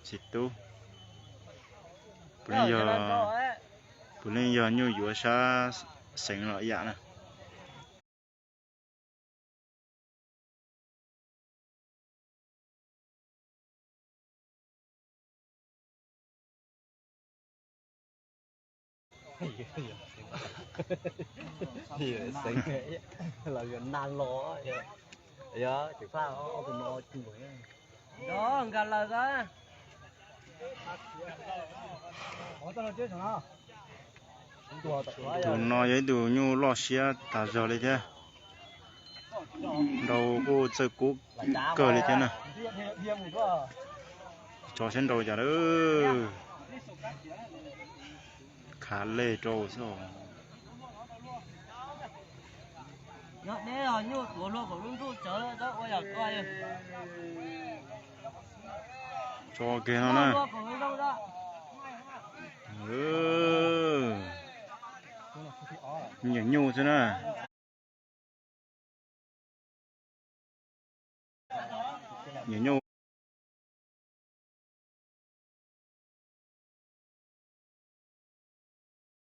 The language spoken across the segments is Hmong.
Txiv tub, puav leej yog, puav leej yog nyuj yuav sab xeev los ib yam na. Xeev los yuav nag los, yog tsis pab ob tug no. Nkag lawm a. Tus no yog ib tug nyuj loj siab tag zog li thiab. Nrau kuj txawj kub kawg li thiab na. Tso siab nrau cas lawm. Khav lej rau xwb. Tso kiag no na. Nyiam nyuj xwb na. Nyiam nyuj.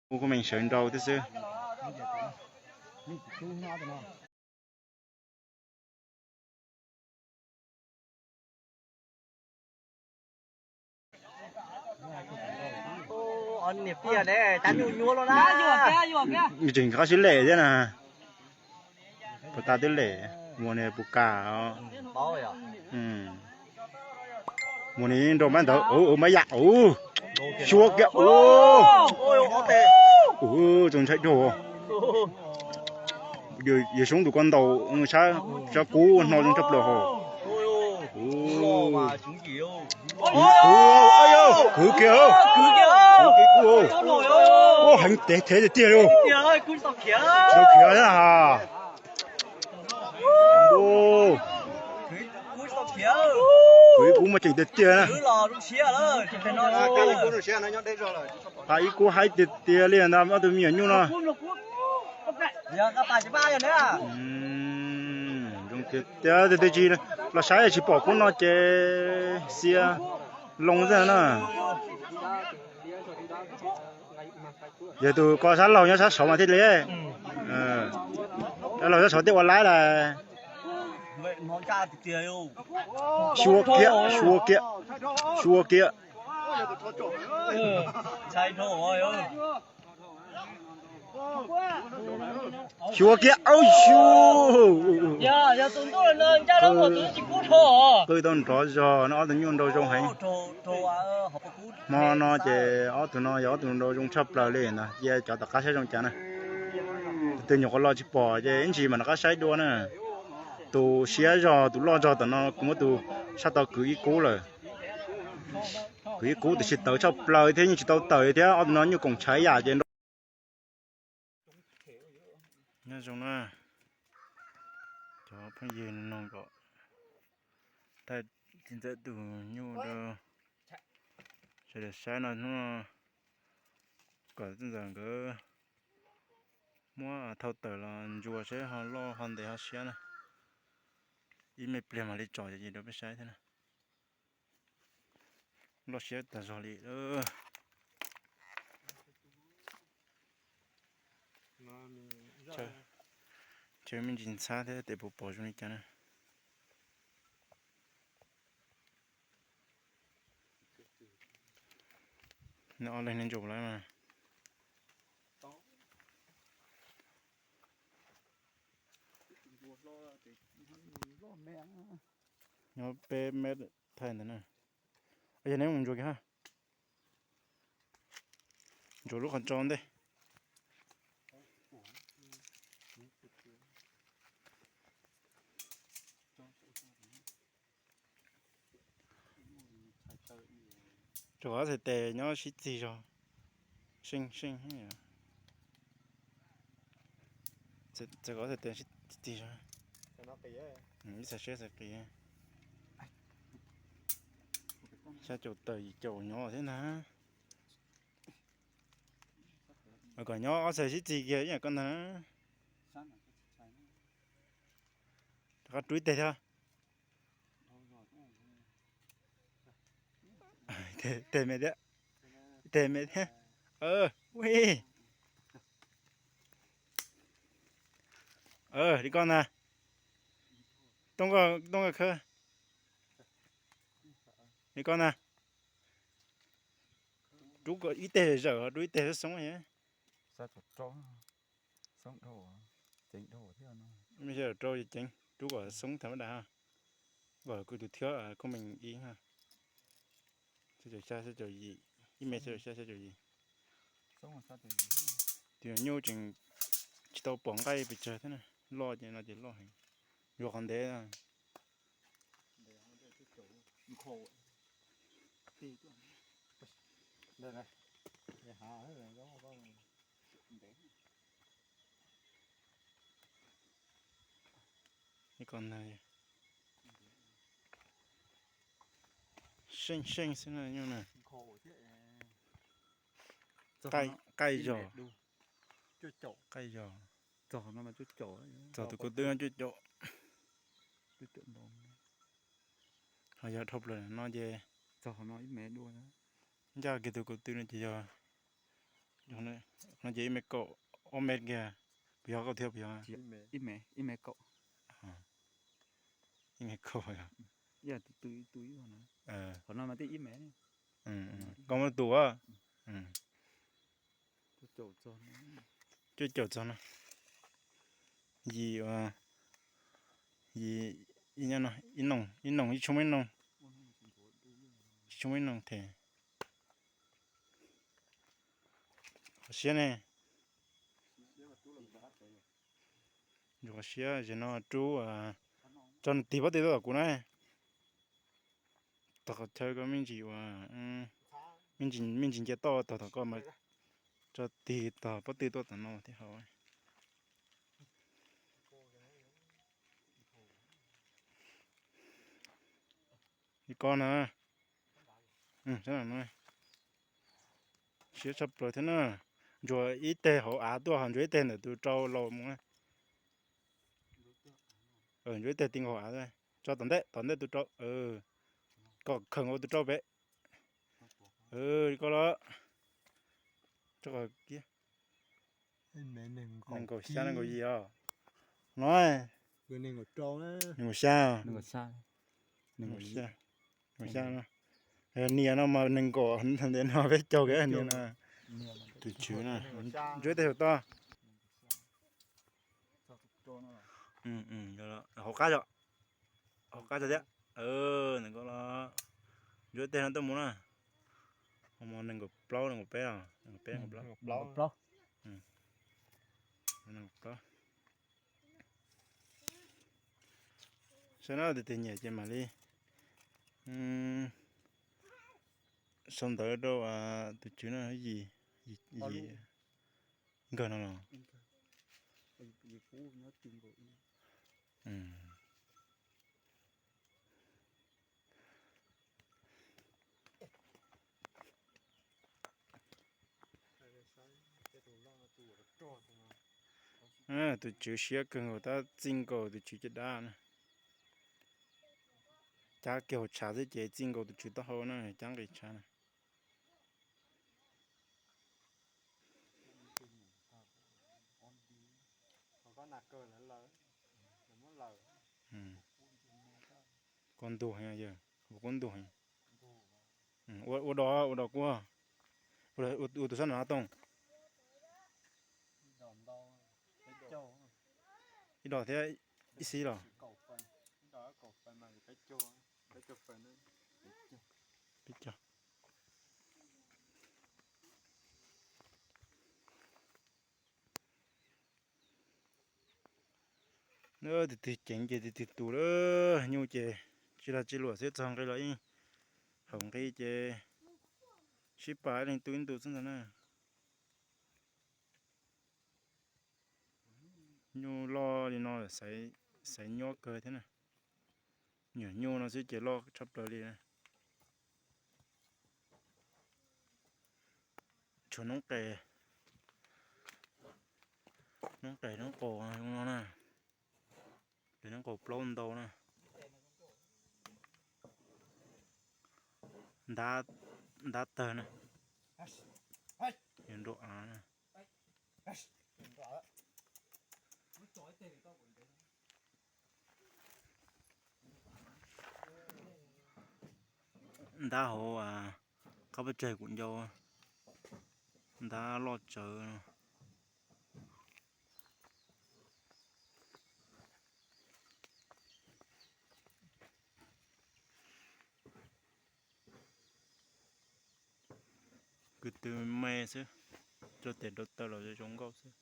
Kuv kuj meem sawv nrau thiab xwb. Tseem qab sib lem thiab na. Puas tas twb lem, muag ni puas kam. Muag ni nrau mab ntawd, mab yam, xyuas kiag. Txaus ntshai dhau. Yawg Soob tus ko ntaus sab kub hno zoo tshaj plaws hos. Kwv kiag, kwv kiag kub, heev tiag tiag li. Khiav thiab na. Kwv ib kub muaj tseem tiag tiag na. Pab ib kub haib tiag tiag li ntag ob tug me nyuam nyuj no. Zoo tiag tiag, tus twg tsis los saib tsis pom kub no ces xiab loo xwb na. Yog tus ko sab laug nyob sab saud mas thiaj li. Sab laug sab saud thiaj ua laib lawm. Xyuas kiag, xyuas kiag, xyuas kiag. Xyuas kiag, au xyu. Qw tau nrov zog no, ob tug nyuj nrau zoo heev. Hmo no ces ob tug no yog ob tug nrau zoo tshaj plaws li ntag, cia cov tom qab saib zoo cas na. Tus twg nyuam qhuav los tsis pom ces ib ntsis mam rov qab saib dua na. Tus siab zog tus loj zog tom no kuv muab tus sab tau kwv ib kub lawm. Kwv ib kub tiam sis tawv tshaj plaws thiab yeej tsis tau tawm thiab, ob tug no nyuj koom tshav ib yam ces nrau. Nyob zoo na, cov phooj ywg, no kom thaij txiv ntxawm tus nyuj rau sawv daws saib no hnub no, kom txiv ntxawm nkawd muab thau tawm los ntsuas seb ho loj ho ntev ho siab na. Ib me pliag mam li tsom ces rau peb saib thiab na. Loj siab tag zog li. Chaw me ntsis ntxhab thiab tes puas pom zoo li cas na. Neb ob leeg neb ntsaum lawm mas. Nyob peb mev thaij ntawd na. Yog neb mus ntsuas kiag ha. Ntsuas lub qhov tso ntej. Txawm kom txhais tes nyob sib txig zog. Seej seej. Txawm kom txhais tes sib txig zog. Ib txhais siab txhais qis. Xya caum tawm yim caum nyob thiab ntag. Kom nyob ob txhais sib txig kiag ib yam koj ntag. Rov qab rub ib teg thiab. Teg me thiab, teg me thiab. Ua li koj ntag. Tooj, koj khawb li koj ntag. Rub ib teg zawm, rub ib teg xoob xoob. Rau ceev, rub kom xoob tham ma das, kom kuv tus thiab koj me ib ha. Xya caum xya, xya caum yim, ib me xya caum xya, xya caum yim. Tus nyuj tseem tsis tau pom nqaij pes tsawg thiab na, loj ces no ces loj heev. Yuav qhov ntev. Seej seej xwb na nyuj na. Qaij zog, qaij zog. Txog tus ko tw no cuaj caum. Ho yog dhau plaws no ces txog no ib me dua. Ncaj kiag tus ko tw no ces yog, no ces ib me kaum, ob me kiag. Puas yog koj thiab puas yog? Ib me, ib me kaum. Ib me kaum. Qhov no mas twb ib me. Koj muab tus cuaj caum txog no. Yim, yim, ib noog, ib noog, ib tshoob ib noog, ib tshoob ib noog them. Qhov siab ne? Ntsuas qhov siab, zem no rub, tso nws tig pob tw tuaj tom kuv na. Tog qhov chaw koj me ntsis ua, me ntsis nce toj tog tom koj mas tso tig tog pob tw tuaj tom no thiab hauv. Li koj na. Siab tshaj plaws thiab na. Ntsuas ib teg hauv av tuaj ho ntsuas ib teg ntawm tus rau laus mus na. Ntsuas ib teg ti nkaus hauv av, tso tom ntej, tom ntej tus rau. Kom khawm nkaus tus rau pem. Li koj los. Nees nkaum xya nees nkaum yim os. No, nees nkaum xya. Nees nkaum xya. Nias no mas nees nkaum, ntev no peb caug kiag nias no. Tus tswv na, ntsuas ib teg saum toj. Hauv qab, hauv qab tso thiab. Nees nkaum los, ntsuas ib teg no tuaj mus na. Ho mus nees nkaum plaub, nees nkaum peb os, nees nkaum peb, nees nkaum plaub. Saib no tus twg nyiam ces mam li sau ntawv rau tus tswv no, yim, yim nkawg no los. Tus tswv siab kawg nkaus tab txij nkaus tus tswv caj dab na. Cab kiag hauv tshav xwb ces txij nkaus tus tswv taub hau na, cab nqis tshav na. Koj ntug heev, yawg, koj ntug heev. Ua, ua dog, ua dog kuv, ua tus sab nram no Tooj. Ib dog thiab ib xib los. Peb caug. Tus twg ceev ces tus twg tus lawm, nyuj ces tsis lag tsis luam xwb, txog nqi los yeej haum nqi ces sib pab ib leeg tu ib ntu xwb ntag na. Nyuj loj li no xaiv nyuaj kawg thiab na. Nyuam nyuj no xwb ces loj tshaj plaws li. Tshuav noob qes, noob qes noob qaus no na. Ces noob qaus plaub ntau na. Ntab ntab tawg na, yuav nrau av na. Ntab hauv qab pob tseg kuv ncau, ntab loj tsawv. Kwv tw me xwb, rau tes rau taw los zoo nkauj xwb.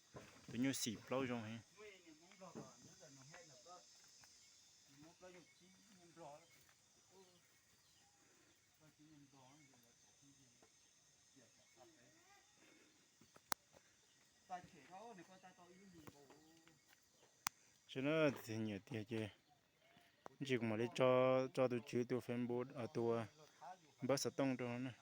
Tus nyuj xim plaub zoo heev. Saib na, tus twg nyiam tiag ces ntsis kuv mam li tso tus tswv tus Facebook, tus npawb xov tooj rau na.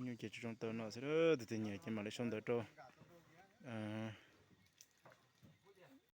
Nyuj ces tsuas zoo tau no xwb, tus twg nyiam ces mam li sau ntawv rau